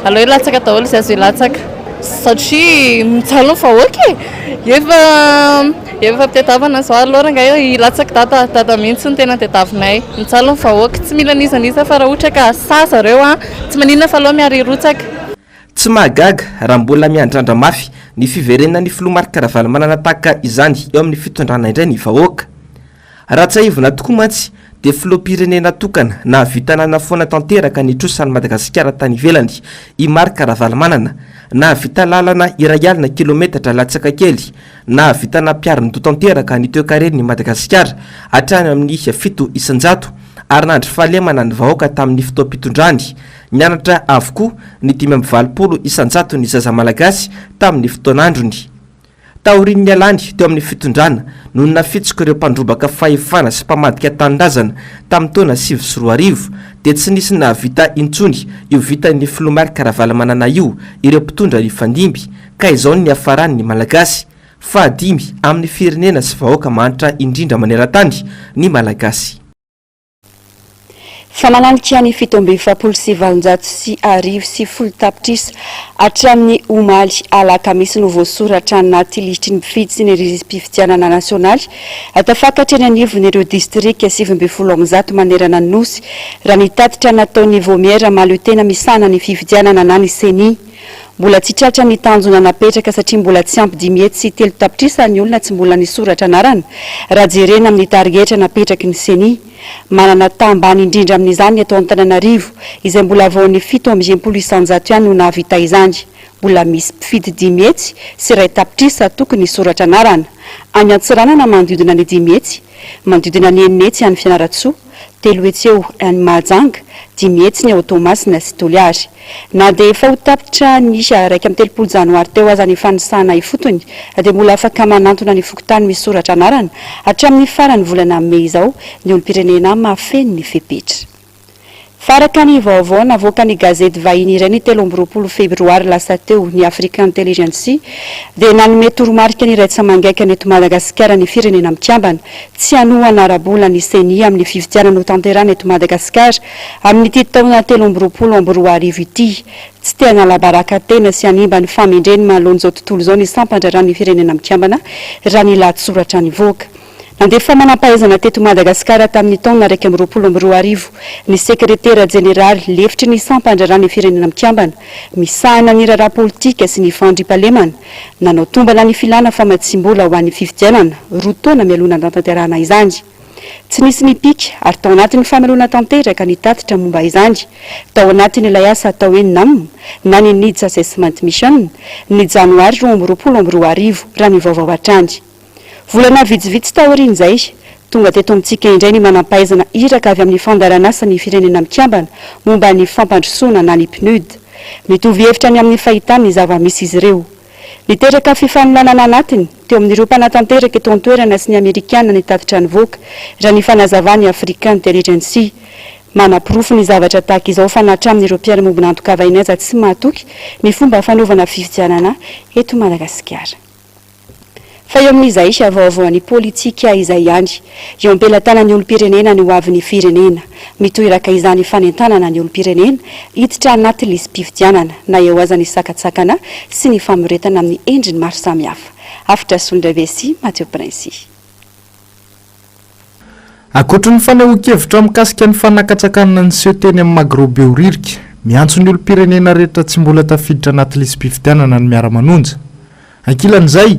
Aleo hilatsaka daholo izay azo hilatsaka satria mijaly ny vahoaka e! Efa efa fitadiavana izao aleo rangahy hilatsaka dada, dada mihitsy no tena tadiavinay. Mijaly ny vahoaka, tsy mila n'iza n'iza fa raha ohatra ka sahy zareo an, tsy maninona fa aleo miara hirotsaka. Tsy mahagaga raha mbola miandrandra mafy ny fiverenan'ny filoha Marc Ravalomanana tahaka izany eo amin'ny fitondrana indray ny vahoaka. Raha tsiahivina tokoa mantsy dia filoham-pirenena tokana nahavita nanafoana tanteraka ny trosan'i Madagasikara tany ivelany i Marc Ravalomanana, nahavita lalana iray alina kilometatra latsaka kely, nahavita nampiarin-doha tanteraka ny toekaren'i Madagasikara hatrany amin'ny 7% ary nandry fahalemana ny vahoaka tamin'ny fotoam-pitondrany. Nianatra avokoa ny 85 isan-jaton'ny zaza malagasy tamin'ny fotoan'androny. Taorian'ny nialany teo amin'ny fitondrana no nafitsoko ireo mpandrobaka fahefana sy mpamadika tanindrazana tamin'ny taona 2009 dia tsy nisy nahavita intsony io vitan'ny filoha Marc Ravalomanana io ireo mpitondra nifandimby ka izao ny niafaran'ny Malagasy fahadimy amin'ny firenena sy vahoaka mahantra indrindra maneran-tany ny Malagasy. Fa mananika ny 1847 tapitrisa hatramin'ny omaly alakamisy no voasoratra anaty lisitry ny mpifidy sy ny risi-pifidianana nasionaly tafakatra eny anivon'ireo distrika 119 manerana ny Nosy, raha ny tatitra nataon'ny Vaomiera mahaleo tena misahana ny fifidianana na ny Ceni. Mbola tsy tratra ny tanjona napetraka satria mbola tsy ampy 305 tapitrisa ny olona tsy mbola nisoratra anarana raha jerena amin'ny tarigetra napetraky ny Ceni. Manana taha ambany indrindra amin'izany ny eto Antananarivo izay mbola vao ny 67% ihany no nahavita izany. Mbola misy mpifidy 501 tapitrisa tokony hisoratra anarana. Any Antsiranana manodidina ny 500, manodidina ny 600 any Fianarantsoa, 300 eo any Mahajanga, 500 ny ao Toamasina sy Toliary. Na dia efa ho tapitra ny 31 janoary teo aza ny fanisana ifotony dia mbola afaka manantona ny fokontany misoratra anarana hatramin'ny faran'ny volana mey izao ny olom-pirenena mahafeno ny fepetra. Fa araka ny vaovao navoakan'ny gazety vahiny iray ny 23 febroary lasa teo, ny Africa Intelligence, dia nanome toromarika ny raitsamangaikany eto Madagasikara ny Firenena Mikambana tsy hanohana ara-bola ny Ceni amin'ny fifidianana hotanterahina eto Madagasikara amin'ity taona 2023 ity. Tsy te hanala baraka tena sy hanimba ny fahamendreny manoloana izao tontolo izao ny sampan-draharahan'ny Firenena Mikambana raha ny lahatsoratra nivoaka. Nandefa manampahaizana teto Madagasikara tamin'ny taona 2021 ny sekretera jeneraly lefitry ny sampan-draharahan'ny Firenena Mikambana misahana ny raharaha politika sy ny fandriampahalemana, nanao tombana ny filàna famatsiam-bola ho an'ny fifidianana, roa taona mialoha nanatanterahana izany. Tsy nisy nipika ary tao anatin'ny famelona tanteraka ny tatitra momba izany, tao anatin'ilay asa atao hoe nam na ny Needs Assessment Mission, ny janoary 2022, raha ny vaovao hatrany. Volana vitsivitsy taorian'izay, tonga teto amintsika indray ny manampahaizana iraka avy amin'ny fandaharan'asan'ny Firenena Mikambana momba ny fampandrosoana na ny PNUD. Mitovy hevitra ny amin'ny fahitany ny zava-misy izy ireo. Niteraka fifanolanana anatiny teo amin'ireo mpanatanteraka eto an-toerana sy ny Amerikana ny tatitra nivoaka, raha ny fanazavan'ny Africa Intelligence. Manaporofo ny zavatra tahaka izao fa na hatramin'ireo mpiara-miombon'antoka vahiny aza tsy mahatoky ny fomba fanaovana fifidianana eto Madagasikara. Fa eo amin'izay vaovaon'ny politika izay ihany, eo am-pelatanan'ny olom-pirenena ny hoavin'ny firenena. Mitohy raka izany fanentanana ny olom-pirenena hiditra anaty lisi-pifidianana, na eo aza ny sakantsakana sy ny famoretana amin'ny endriny maro samihafa. Hafitra Solondraibe sy Mathieu Princy. Ankoatry ny fanehoan-kevitra mikasika ny fanakatsakanana niseho teny amin'ny Magro Behoririka, miantso ny olom-pirenena rehetra tsy mbola tafiditra anaty lisi-pifidianana ny Miara-manonja. Ankilan'izay,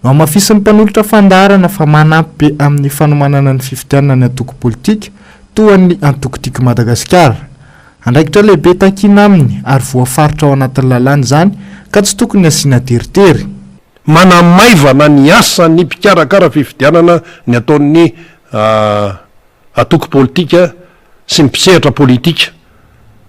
nohamafisin'ny mpanolotra fandaharana fa manampy be amin'ny fanomanana ny fifidianana ny antoko politika, toa ny antoko Tiako Madagasikara. Andraikitra lehibe takiana aminy ary voafaritra ao anatin'ny lalàna izany ka tsy tokony hasiana teritery. Manamaivana ny asan'ny mpikarakara fifidianana ny ataon'ny antoko politika sy ny mpisehatra politika.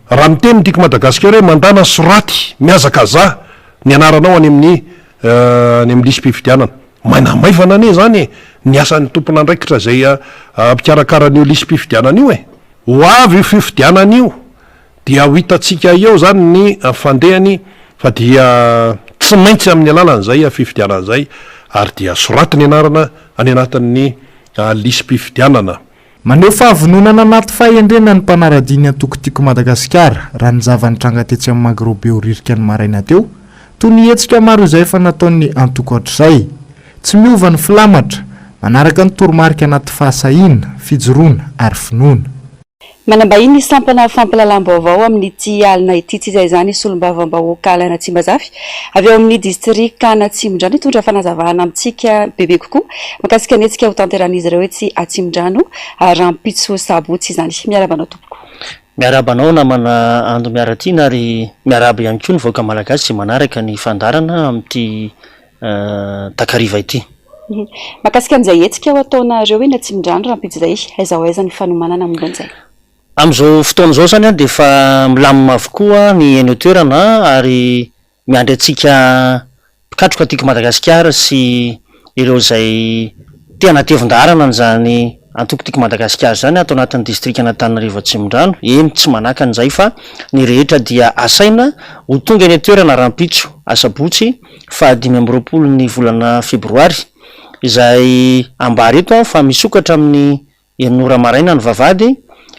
Raha miteny ny Tiako Madagasikara hoe mandàna soraty mihazakazaha ny anaranao any amin'ny any amin'ny lisi-pifidianana. Manamaivana anie izany e, ny asan'ny tompon'andraikitra izay mpikarakara an'io lisi-pifidianana io e. Ho avy io fifidianana io dia ho hitantsika eo izany ny fandehany fa dia tsy maintsy amin'ny alalan'izay fifidianana izay ary dia soraty ny anarana any anatin'ny lisi-pifidianana. Maneho fahavononana anaty fahendrena ny mpanara-dia ny antoko Tiako Madagasikara raha ny zava-nitranga tetsy amin'ny Magro Behoririka ny maraina teo, toy ny hetsika maro izay efa nataon'ny antoko hatrizay. Tsy miova ny filamatra, manaraka ny toromarika anaty fahasahiana, fijoroana ary finoana. Manambahiny ny sampana fampahalalam-baovao amin'ity alina ity tsy iza izany solombavambahoaka Alain Ratsimbazafy avy ao amin'ny distrikan'Atsimondrano hitondra fanazavana amintsika bebe kokoa mikasika ny hetsika hotanterahin'izy ireo etsy Atsimondrano rahampitso sabotsy izany. Miarahaba anao tompoko. Miarahaba anao namana Ando Miaratiana ary miarahaba ihany koa ny vahoaka malagasy izay manaraka ny fandaharana amin'ity takariva ity. Mahakasika an'izay hetsika ho ataonareo eny Atsimondrano rahampitso izay, aiza ho aiza ny fanomanana momba an'izay? Amin'izao fotoana izao izany dia efa milamina avokoa ny eny an-toerana ary miandry antsika mpikatroka Tiako Madagasikara sy ireo izay te hanatevin-daharana an'izany antoko Tiako Madagasikara izany ato anatin'ny distrikan'Antananarivo Atsimondrano. Eny, tsy manakana izay fa ny rehetra dia asaina ho tonga eny an-toerana rahampitso asabotsy faha 25 ny volana febroary izay ambara eto fa misokatra amin'ny enina ora maraina ny vavahady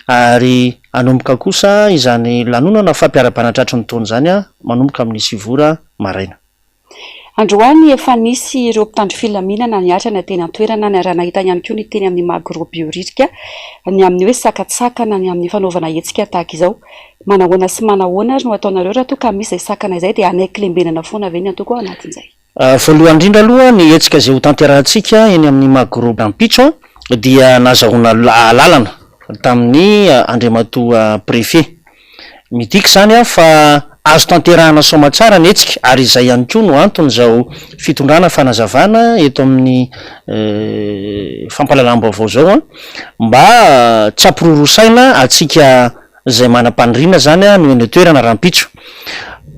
ary hanomboka kosa izany lanonana fampiarahabana tratry ny taona izany manomboka amin'ny sivy ora maraina. Androany efa nisy ireo mpitandro filaminana niatrana teny an-toerana niaraha-nahita ihany koa ny teny amin'ny Magro Behoririka ny amin'ny hoe sakantsakana ny amin'ny fanaovana hetsika tahaka izao. Manahoana sy manahoana ary no ataonareo raha toa ka misy izay sakana izay dia hanaiky lembenana foana ve ny antoko ao anatin'izay? Voalohany indrindra aloha ny hetsika izay hotanterahantsika eny amin'ny Magro rahampitso dia nazahoana alalana tamin'ny Andriamatoa Préfet. Midika izany fa azo tanterahana soamatsara ny hetsika ary izay ihany koa no anton'izao fitondrana fanazavana eto amin'ny fampahalalam-baovao izao mba tsy hampiroroa saina antsika izay manam-paniriana izany no eny an-toerana rahampitso.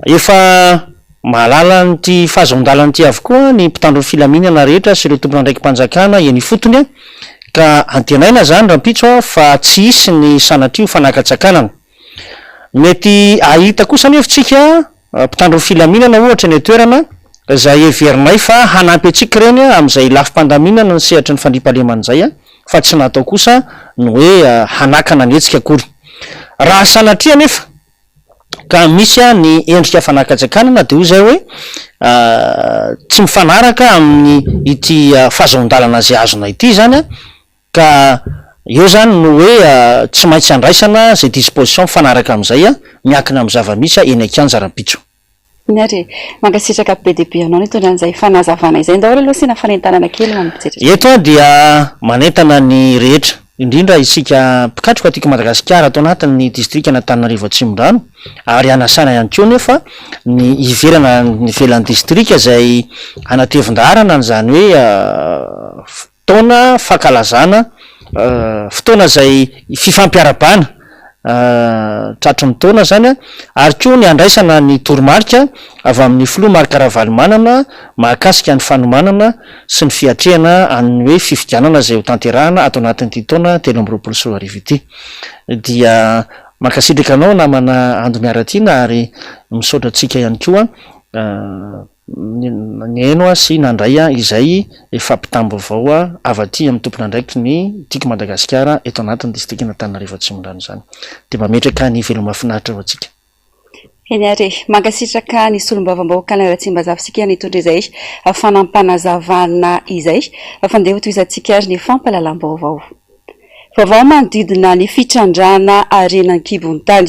Efa mahalala an'ity fahazoan-dalana ity avokoa ny mpitandro ny filaminana rehetra sy ireo tompon'andraiki-panjakana eny ifotony ka antenaina izany rahampitso fa tsy hisy ny sanatria ho fanakatsakanana. Mety hahita kosa anefa isika mpitandro ny filaminana ohatra eny an-toerana izay heverinay fa hanampy antsika ireny amin'izay lafim-pandaminana ny sehatry ny fandriampahalemana izay fa tsy natao kosa ny hoe hanakana ny hetsika akory. Raha sanatria anefa ka misy ny endrika fanakatsakanana dia hoy izay hoe tsy mifanaraka amin'ny ity fahazoan-dalana izay azonay ity izany ka eo izany no hoe tsy maintsy andraisana izay disposition mifanaraka amin'izay miankina amin'ny zava-misy eny an-kianja rahampitso. Eny ary e! Mankasitraka be dia be anao nitondra an'izay fanazavana izay. Ndao ary aloha asiana fanentanana kely ho an'ny mpijery. Eto aho dia manentana ny rehetra, indrindra isika mpikatroka aty Madagasikara ato anatin'ny distrikan'Antananarivo Atsimondrano ary hanasana ihany koa nefa ny ivelana ny ivelan'ny distrika izay hanatevin-daharana an'izany hoe Fotoana fankalazana, fotoana izay fifampiarahabana tratry ny taona izany ary koa ny handraisana ny toromarika avy amin'ny filoha Marc Ravalomanana mahakasika ny fanomanana sy ny fiatrehana an'ny hoe fifidianana izay ho tanterahana ato anatin'ity taona 2023 ity. Dia mankasitraka anao namana Ando Miaratiana ary misaotra antsika ihany koa. Nihaino sy nandray izay fampitam-baovao avy aty amin'ny tompon'andraikitry ny Tiako Madagasikara eto anatin'ny distrikan'Antananarivo Atsimondrano izany. Dia mametraka ny veloma finaritra ho antsika. Eny ary e! Mankasitraka ny solombavambahoaka Alain Ratsimbazafy isika nitondra izay fanampanazavana izay. Fa ndeha hotohizantsika ary ny fampahalalam-baovao. Vaovao manodidina ny fitrandrahana harena an-kibon'ny tany.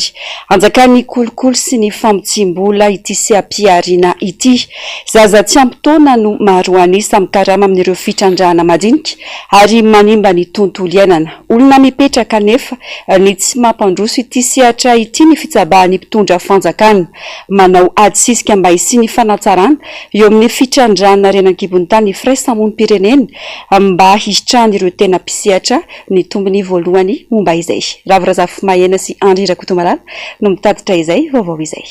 Anjakan'ny kolikoly sy ny famotsiam-bola ity seha-pihariana ity. Zaza tsy ampy taona no maro an'isa mikarama amin'ireo fitrandrahana madinika ary manimba ny tontolo iainana. Olona mipetraka anefa ny tsy mampandroso ity sehatra ity ny fitsabahan'ny mpitondra fanjakana. Manao ady sisika mba hisian'ny fanatsarana eo amin'ny fitrandrahana harena an-kibon'ny tany ny firaisamonim-pirenena mba hisitrahan'ireo tena mpisehatra ny tombony voalohany momba izay. Ravo Razafimahena sy Henri Rakotomalala no mitatitra izay vaovao izay.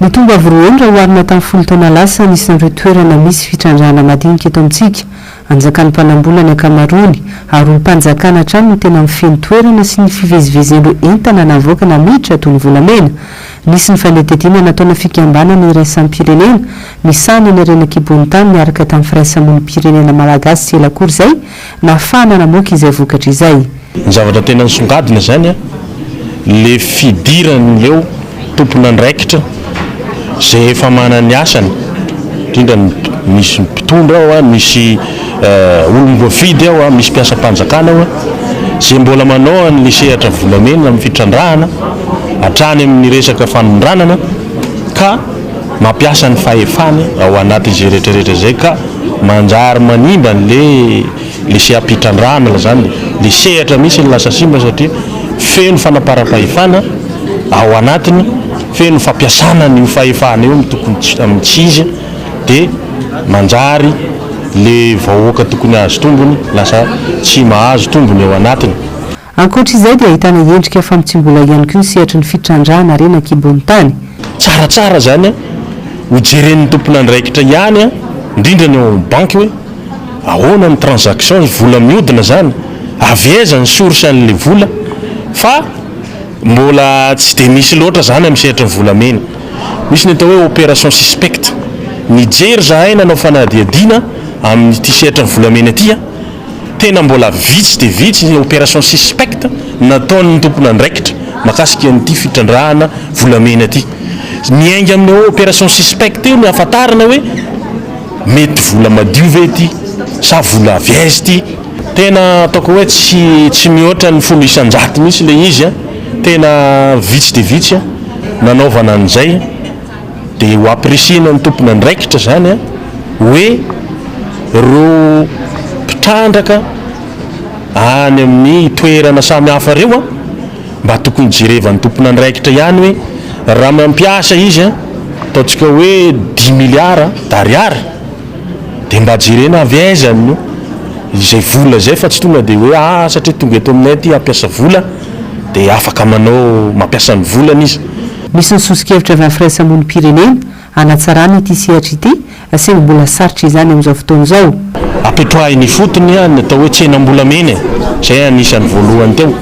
Nitombo avo roa heny raha oharina tamin'ny folo taona lasa ny isan'ireo toerana misy fitrandrahana madinika eto amintsika. Anjakan'ny mpanambola ny ankamaroany ary olom-panjakana hatrany no tena mifehy ny toerana sy ny fivezivezen'ireo entana navoaka na miditra toy ny volamena. Nisy ny fanadihadiana nataona fikambanana iraisam-pirenena misahana ny harena an-kibon'ny tany niaraka tamin'ny firaisamonim-pirenena malagasy tsy ela akory izay nahafahana namoaka izay vokatra izay. Ny zavatra tena nisongadina izany le fidiran'ireo tompon'andraikitra izay efa manana ny asany, indrindra ny misy mpitondra ao, misy olom-boafidy ao, misy mpiasam-panjakana ao, izay mbola manao an'le sehatra volamena amin'ny fitrandrahana hatrany amin'ny resaka fanondranana ka mampiasa ny fahefany ao anatin'izay rehetra rehetra izay ka manjary manimba an'le le seha-pitrandrahana izany, le sehatra mihitsy no lasa simba satria feno fanaparam-pahefana ao anatiny, feno fampiasana an'io fahefana io amin'ny tokony amin'ny tsy izy dia manjary le vahoaka tokony hahazo tombony lasa tsy mahazo tombony ao anatiny. Ankoatra izay dia ahitana endrika famotsiam-bola ihany koa ny sehatry ny fitrandrahana harena an-kibon'ny tany. Tsaratsara izany an, ho jeren'ny tompon'andraikitra ihany an, indrindra ny ao amin'ny banky hoe ahoana ny transaction, vola mihodina izany, avy aiza ny source an'ilay vola fa mbola tsy dia misy loatra izany amin'ny sehatry ny volamena. Misy ny atao hoe opération suspecte, nijery izahay nanao fanadihadiana amin'ity sehatry ny volamena ity an, Tena mbola vitsy dia vitsy ny opération suspecte nataon'ny tompon'andraikitra mahakasika an'ity fitrandrahana volamena ity. Miainga amin'io opération suspecte io no ahafantarana hoe Mety vola madio ve ity sa vola avy aiza ity? Tena ataoko hoe tsy tsy mihoatra ny 10% mihitsy ilay izy an, tena vitsy dia vitsy an, nanaovana an'izay dia ho apprécier-na ny tompon'andraikitra izany an, hoe ireo mpitrandraka any amin'ny toerana samy hafa ireo an, Mba tokony jerevan'ny tompon'andraikitra ihany hoe raha mampiasa izy an, ataontsika hoe dix milliards d'ariary dia mba jerena avy aiza no izay vola izay fa tsy tonga dia hoe ah satria tonga eto aminay aty hampiasa vola dia afaka manao mampiasa ny volany izy. Misy ny soso-kevitra avy amin'ny firaisamonim-pirenena hanatsarana ity sehatra ity saingy mbola sarotra izany amin'izao fotoana izao. Apetrahiny ifotony ny atao hoe tsenam-bolamena e, izay anisan'ny voalohany teo.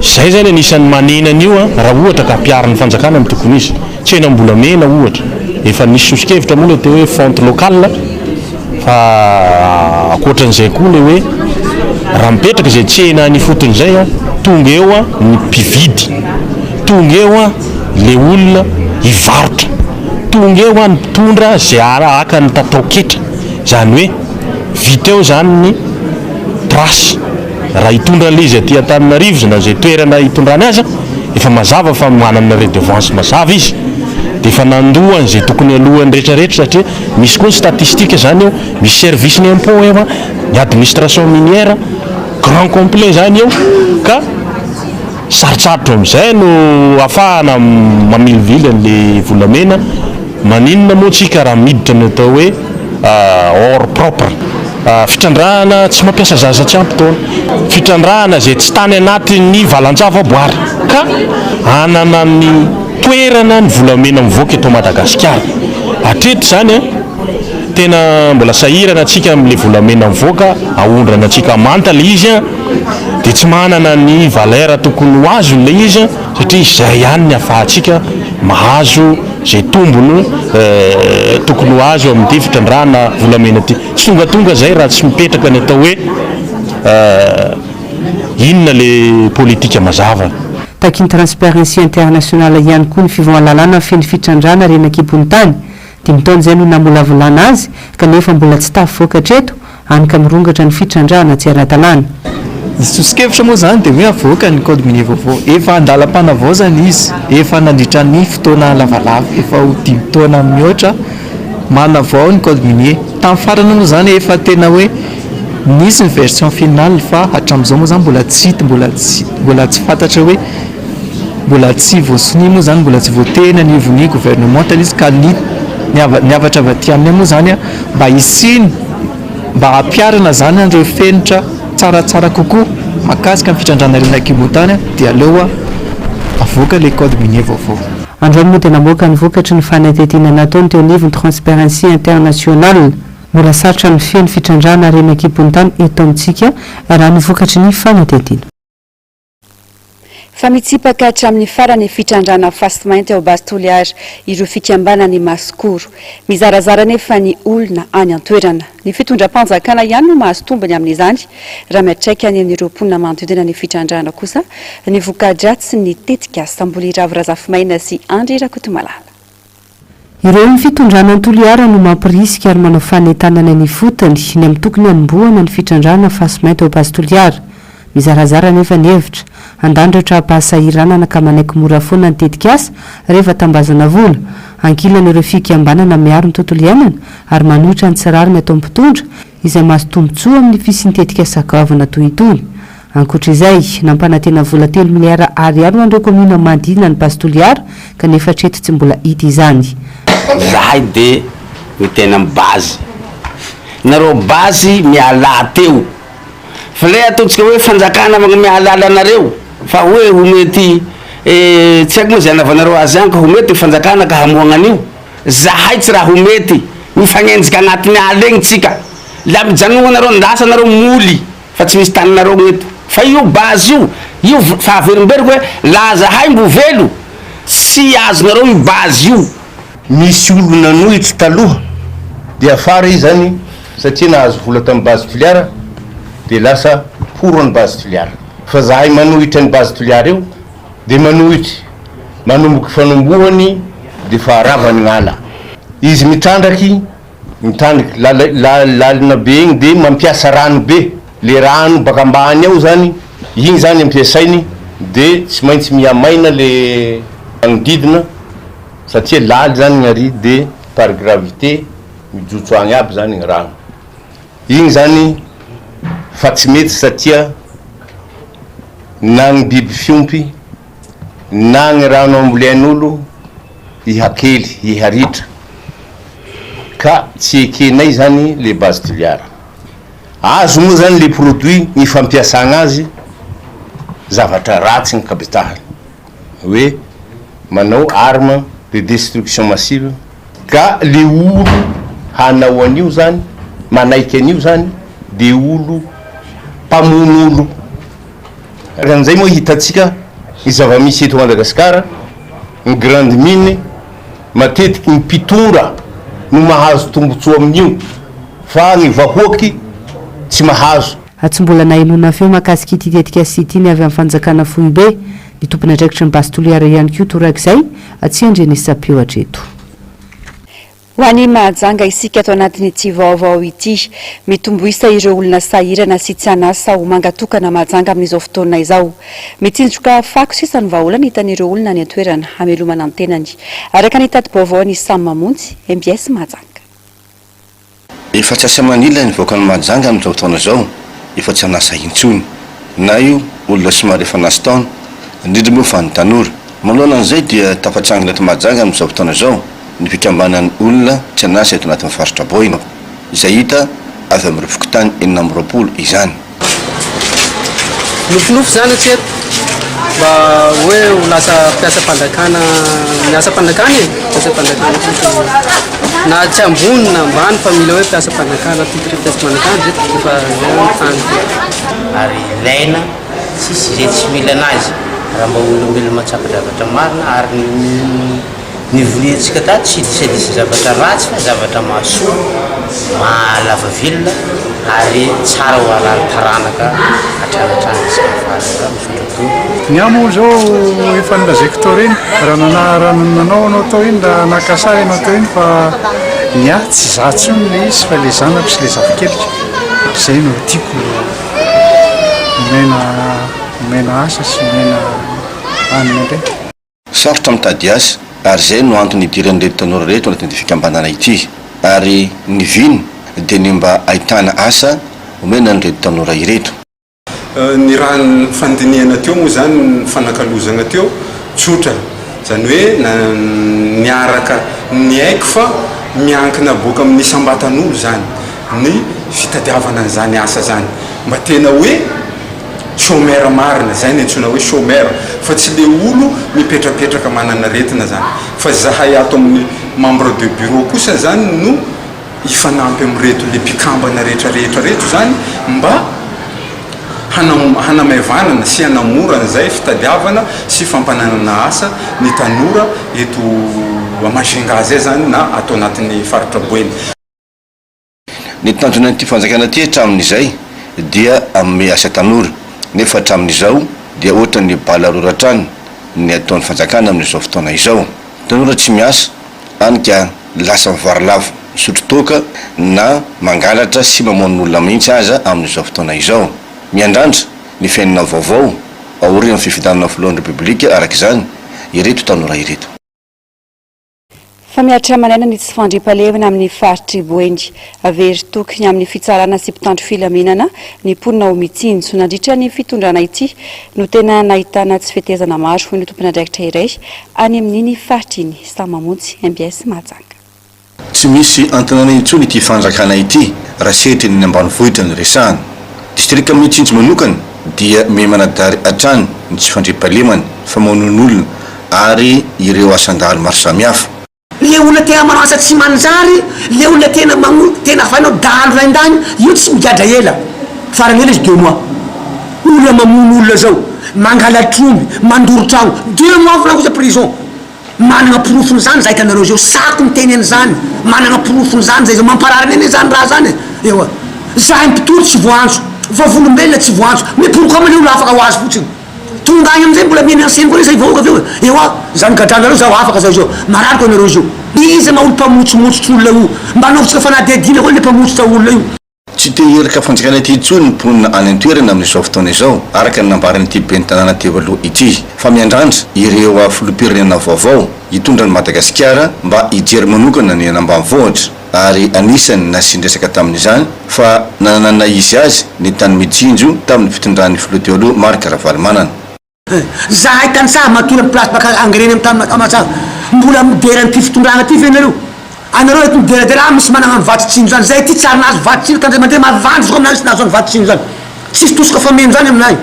Izay izany anisan'ny manena an'io raha ohatra ka ampiharin'ny fanjakana ny tokony izy. Tsenam-bolamena ohatra, efa nisy soso-kevitra moa ilay teo hoe fonte locale fa ankoatran'izay koa ilay hoe raha mipetraka izay tsena any ifotony izay, tonga eo ny mpividy, tonga eo ilay olona hivarotra. Tonga eo ny mpitondra izay haka ny tatao-ketra, izany hoe vita eo izany ny trace. Raha hitondra an'ilay izy aty Antananarivo na izay toerana hitondrany azy, efa mazava fa manana redevance mazava izy, dia efa nandoa an'izay tokony halohany rehetrarehetra satria misy koa ny statistique izany eo, misy service ny impôt eo, ny administration minière, grand complet izany eo ka. Sarotsarotra amin'izay no ahafahana mamilivily an'ilay volamena, maninona moa tsika raha miditra ny atao hoe or propre? Fitrandrahana tsy mampiasa zaza tsy ampy taona, fitrandrahana izay tsy tany anatin'ny valan-javaboary ka hanana ny toerana ny volamena mivoaka eto Madagasikara. Hatreto izany tena mbola sahirana antsika amin'ilay volamena mivoaka, aondrana antsika manta ilay izy. dia tsy manana ny valeur tokony ho azony ilay izy satria izay ihany ny ahafahantsika mahazo izay tombony tokony ho azo amin'ity fitrandrahana volamena ity. Tsy tongatonga izay raha tsy mipetraka ny atao hoe inona ilay politika mazava. Takin'ny Transparency International ihany koa ny fivoahan-lalàna feno fitrandrahana harena an-kibon'ny tany. Dimy taona izay no namolavolana azy kanefa mbola tsy tafavoaka hatreto Hany ka mirongatra ny fitrandrahana tsy ara-dalàna. Ny soso-kevitra moa izany dia hoe avoaka ny code minier vaovao. Efa andalam-panavaozana izy, efa nandritra ny fotoana lavalava, efa ho dimy taona mihoatra manavao ny code minier. Tamin'ny farany moa izany efa tena hoe nisy ny version finale fa hatramin'izao moa izany mbola tsy hita, mbola tsy mbola tsy fantatra hoe mbola tsy voasonia moa izany, mbola tsy voateny anivon'ny gouvernement ilay izy ka ny ny hafatra avy aty aminay moa izany mba hisiany, mba hampiharana izany an'ireo fenitra tsaratsara kokoa mahakasika ny fitrandrahana harena an-kibon-tany dia aleo avoaka ilay code minier vaovao. Androany moa dia namoaka ny vokatry ny fanadihadiana nataony teo anivon'ny Transparency International. Mbola sarotra ny mifehy ny fitrandrahana harena an-kibon-tany eto amintsika raha ny vokatry ny fanadihadiana. Fa mitsipaka hatramin'ny farany fitrandrahana fasimainty ao Base Toliara ireo fikambanan'ny Masikoro. Mizarazara anefa ny olona any an-toerana. Ny fitondram-panjakana ihany no mahazo tombony amin'izany raha miantraika any amin'ireo mponina manodidina ny fitrandrahana kosa ny voka-dratsin'ny tetikasa. Mboliravo Razafimaina sy Andry Rakotomalala. Ireo ny fitondrana an'i Toliara no mampirisika ary manao fanentanana eny ifotony ny amin'ny tokony hanombohana ny fitrandrahana fasimainty ao Base Toliara. Mizarazara anefa ny hevitra. Handany ireo tra-pahasahiranana ka manaiky mora foana ny tetikasa rehefa tambazana vola. Ankilany ireo fikambanana miaro ny tontolo iainana ary manohitra ny tsy rariny ataon'ny mpitondra izay mahazo tombontsoa amin'ny fisian'ny tetikasa goavana toy itony. Ankoatra izay, nampanantena vola telo miliara ariary ho an'ireo kaominina manodidina ny Base Toliara, kanefa hatreto tsy mbola hita izany. Zahay de miteny am base, nareo base mialà teo fa le ataontsika hoe fanjakana magnome alala anareo fa hoe ho mety tsy haiko moa ze anaovanareo azy any ka ho mety ny fanjakana ka hamoagna an'io, zahay tsy raha ho mety, mifagnenjika agnatiny ala egny tsika, la mijanogna nareo lasa nareo moly. Fa tsy misy taninareo gny eto. Fa io base io, io fa averimberiko hoe laha zahay mbo velo, tsy azonareo io base io. Nisy olo nanohitry taloha de afara izy zany satria nahazo vola tam base Toliara de lasa pour ny base Toliara. Fa zahay manohitra ny base Toliara io de manohitry manomboky fanombohany de fa rava ny gn'ala. Izy mitrandraky. Mitrandraka lalina be igny de mampiasa rano be, le rano baka ambany ao zany, igny zany ampiasainy de tsy maintsy mihamaina le magnodidina satria laly zany gny ary de par gravité mijotso agny aby zany gny rano. Igny zany fa tsy mety satria na gny biby fiompy na gny rano ambolen'olo hihakely, hiharitra ka tsy ekenay zany le base Toliara. Azo moa zany le produit ny fampiasagna azy zavatra ratsy ny kabetahany hoe manao arme de destruction massive ka le olo hanao an'io zany manaiky an'io zany de olo mpamono olo. Araka an'izay moa hitantsika ny zava-misy eto Madagasikara, ny grande mine, matetiky ny mpitondra no mahazo tombotsoa amin'io fa ny vahoaky tsy mahazo. Tsy mbola nahenoana feo mahakasika ity tetikasa ity ny avy amin'ny fanjakana foibe. Ny tompon'andraikitry ny Base Toliara ihany koa torak'izay, tsy andrenesam-peo hatreto. Ho any Mahajanga isika ato anatin'ity vaovao ity. Mitombo isa ireo olona sahirana sy tsy an'asa ho manga tokana Mahajanga amin'izao fotoana izao. Mitsinjoka fako sisa ny vahaolana hitan'ireo olona any an-toerana hamelomana ny tenany. Araka ny tati-baovaon'i Sam Mamonjy, mbs Mahajanga. Efa tsy asa manila ny vahoakan'i Mahajanga amin'izao fotoana izao, efa tsy an'asa intsony. Na io olona somary efa nahazo taona, indrindra moa fa ny tanora. Manoloana an'izay dia tafatsangana eto Mahajanga amin'izao fotoana izao ny fikambanan'ny olona tsy an'asa eto anatin'ny faritra Boina, izay hita avy amin'ireo fokontany 26 izany. Nofinofy zany hatreto mba hoe ho lasa mpiasam-panjakana, miasam-panjakana e, mpiasam-panjakana fotsiny. Na tsy ambony na ambany fa mila hoe mpiasam-panjakana, titre mpiasam-panjakana zay dia efa zay ny tanjoko. Ary ilaina, tsisy izay tsy mila anazy raha mba olombelona mahatsapa zavatra marina ary ny Ny voliantsika tato tsy disadisa zavatra ratsy fa zavatra mahasoa, mahalava velona ary tsara ho arahan'ny taranaka hatrany hatrany isika faharoa. Misaotra tompoko. Ny ahy moa izao efa nolazaiko tao ireny, raha nana raha nanao anao tao iny, raha naka sary ianao tao iny fa ny ahy tsy za intsony ilay izy fa ilay zanako sy ilay zafikeliko, izay no tiako omena omena asa sy omena hanina indray. Sarotra mitady asa ary izay no antony idiran'ireto tanora ireto anatin'ity fikambanana ity. Ary ny vina dia ny mba ahitana asa omena an'ireto tanora ireto. Ny raha ny fandinihana teo moa izany, ny fanakalozana teo, tsotra. Izany hoe na niaraka niaiky fa miankina boaka amin'ny isam-batan'olo izany ny fitadiavana an'izany asa izany. Mba tena hoe. Chômeur marina, zay ny antsoina hoe chômeur, fa tsy le olo mipetrapetraka manana aretina zany, fa zahay ato amin'ny membre de bureau kosa zany no hifanampy amin'ireto le mpikambana rehetra rehetra reto zany mba hanamaivanana sy hanamora an'izay fitadiavana sy fampananana asa ny tanora eto à Majunga zay zany na ato anatin'ny faritra Boeny. Ny tanjonan'ity fanjakana ity hatramin'izay dia hanome asa tanora, nefa hatramin'izao dia ohatran'ny bala rora hatrany ny ataon'ny fanjakana amin'izao fotoana izao. Tanora tsy miasa, hany ka lasa mivarilavo misotro toaka na mangalatra sy mamono olona mihitsy aza amin'izao fotoana izao. Miandrandra ny fiainana vaovao aorian'ny fifidianana filohan'ny Repoblika araka izany ireto tanora ireto. Fa mihatra aman'aina ny tsy fandriampahalemana amin'ny faritr'i Boeny. Very toky ny amin'ny fitsarana sy mpitandro filaminana ny mponina ao Mitsinjo. Nandritra ny fitondrana ity no tena nahitana tsy fetezana maro, hoy ny tompon'andraikitra iray any amin'iny faritra iny. Samy mamonjy, mbs Mahajanga. Tsy misy antenana intsony ity fanjakana ity raha sehatra ny eny ambanivohitra no resahana. Distrika Mitsinjo manokana dia miha-manadary hatrany ny tsy fandriampahalemana, famonoan'olona ary ireo asan-dahalo maro samihafa. Le olona tena manao asa tsy manjary, le olona tena magno tena hainao dahalo raindahiny, io tsy migadra ela, farany ela izy deux mois. Olona mamono olona zao, mangalatr'omby, mandoro tragno, deux mois volako izy prison. Managna porofon'izany za hitanareo zao, sahako miteny an'izany, managna porofon'izany zay zao, mamparary anay anie zany raha zany e, ewa. Zahay mpitory tsy voaantso, vavolombelona tsy voaantso, mais pourquoi ma le olona afaka ho azy fotsiny? Tonga agny amizay mbola mi-menacer koa zay vahoaka avy eo e. Ewa, zany gadranareo zaho afaka zay zao. Marary ko anareo zao. Iza ma olo mpamotsimotsitra olona io? Mba anaovitsika fanadihadiana koa le mpamotsitra olona io. Tsy te hiherika fanjakana ity intsony ny mponina any an-toerana amin'izao fotoana izao, araka ny nambaran'ity ben'ny tanàna teo aloha ity, fa miandrandra ireo filoham-pirenena vaovao hitondra an'i Madagasikara mba hijery manokana ny any ambanivohitra, ary anisan'ny nasian-dresaka tamin'izany fa nanana ny izy azy ny tany Mitsinjo tamin'ny fitondran'ny filoha teo aloha Marc Ravalomanana. Zahay tantsaha matory am place baka engrais am tany Tamatave mbola midera an'ity fitondrana ty ve nareo? Anareo eto mideradera ah misy manana ny vatsy tsinjo zany zay ty tsary nahazo vatsy tsinjo ka ndray mandeha mavandy zao aminay tsy nahazo any vatsy tsinjo zany tsisy tosika fameno zany aminay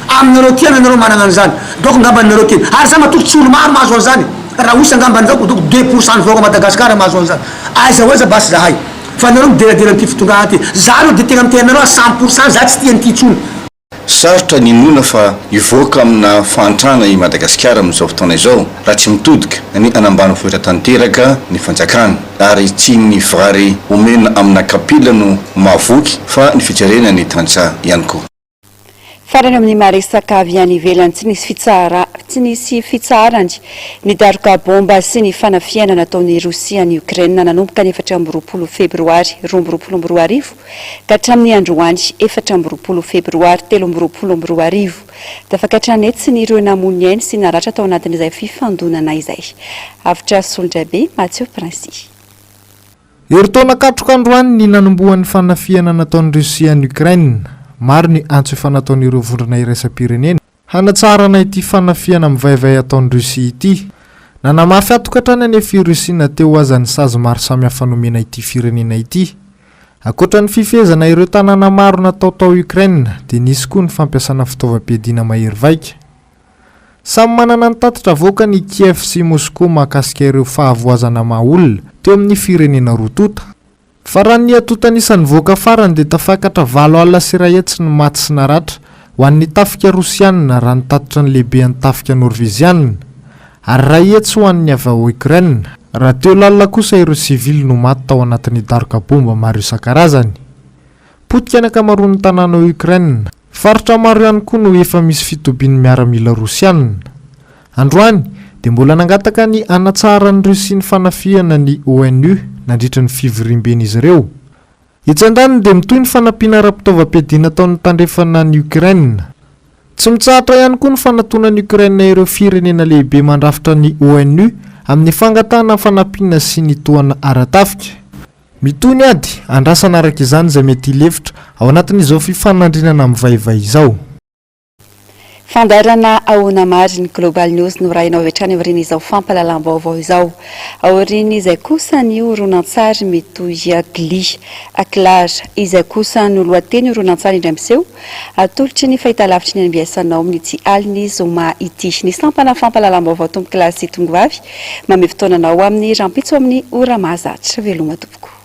aminareo ty any anareo manana an'izany donc ngambany nareo ty ary za matoky tsy olo maro mahazo an'izany raha osa ngambany zao donc 2% ny vahoaka Madagascar mahazo an'izany aiza ho aiza basy zahay fa nareo mideradera an'ity fitondrana ty za aloha de tegna miteny anareo à 100% za tsy tia an'ity tsony. Sarotra ny inoana fa hivoaka amina fahantrana i Madagasikara amin'izao fotoana izao raha tsy mitodika ny an'ambanivohitra tanteraka ny fanjakana ary tsy ny vary omena amina kapila no mahavoky fa ny fijerena ny tantsaha ihany koa. Farany amin'ny maha resaka avy any ivelany tsy nisy fitsahara tsy nisy fitsaharany ny daroka baomba sy ny fanafihana nataon'i Rosia an'i Ukraine nanomboka ny 24 febroary 2022 ka hatramin'ny androany 24 febroary 2023. Tafakatra an'hetsiny ireo namoy ny ainy sy naratra tao anatin'izay fifandonana izay. Avotra Solondraibe, Mathieu Princi. Herintaona katroka androany ny nanombohan'ny fanafihana nataon'i Russie an'i Ukraine. Maro ny antso efa nataon'ireo vondrona iraisam-pirenena hanatsaharana ity fanafihana mivaivay ataon'i Russie ity. Nanamafy hatoka hatrany anefa i Russie na teo aza ny sazy maro samihafa nomena ity firenena ity. Ankoatra ny fifehezana ireo tanàna maro natao tao Ukraine dia nisy koa ny fampiasana fitaovam-piadiana mahery vaika. Samy manana ny tatitra avoakany i Kiev sy i Moskoa mahakasika ireo fahavoazana maha olona teo amin'ny firenena roa tonta. Fa raha ny antontan'isa nivoaka farany dia tafakatra 108 ny maty sy naratra ho an'ny tafika Rosiana raha ny tatitra ny lehibean'ny tafika Norveziana, ary 100 ho an'ny avy ao Ukraine, raha teo lalina kosa ireo sivily no maty tao anatin'ny daroka bomba maro isan-karazany. Potika ny ankamaroan'ny tanàna ao Ukraine. Faritra maro ihany koa no efa misy fitobian'ny miaramila Rosiana. Androany, dia mbola nangataka ny hanatsaharan'i Russie ny fanafihana ny ONU nandritra ny fivoriamben'izy ireo. Etsy andaniny dia mitohy ny fanampiana ara-pitaovam-piadiana ataon'ny tandrefana an'i Ukraine. Tsy mitsahatra ihany koa ny fanatonan'i Ukraine ireo firenena lehibe mandrafitra ny ONU amin'ny fangatahana fanampiana sy ny tohana ara-tafika. Mitohy ny ady, andrasana araka izany izay mety hilefitra ao anatin'izao fifanandrinana mivaivay izao. Fandaharana Ahoana Marina, Global News no rahinao avy hatrany aorian'izao fampahalalam-baovao izao. Aorian'izay kosa ny horonantsary mitohy Glee. Clara, izay kosa no lohateny horonantsary indray miseho atolotry ny fahitalavitry ny NBS anao amin'ity alin'ny zoma ity. Ny sampana fampahalalam-baovao Tompokolahy sy Tongovavy manome fotoana anao amin'ny rahampitso amin'ny ora mahazatra. Veloma tompoko.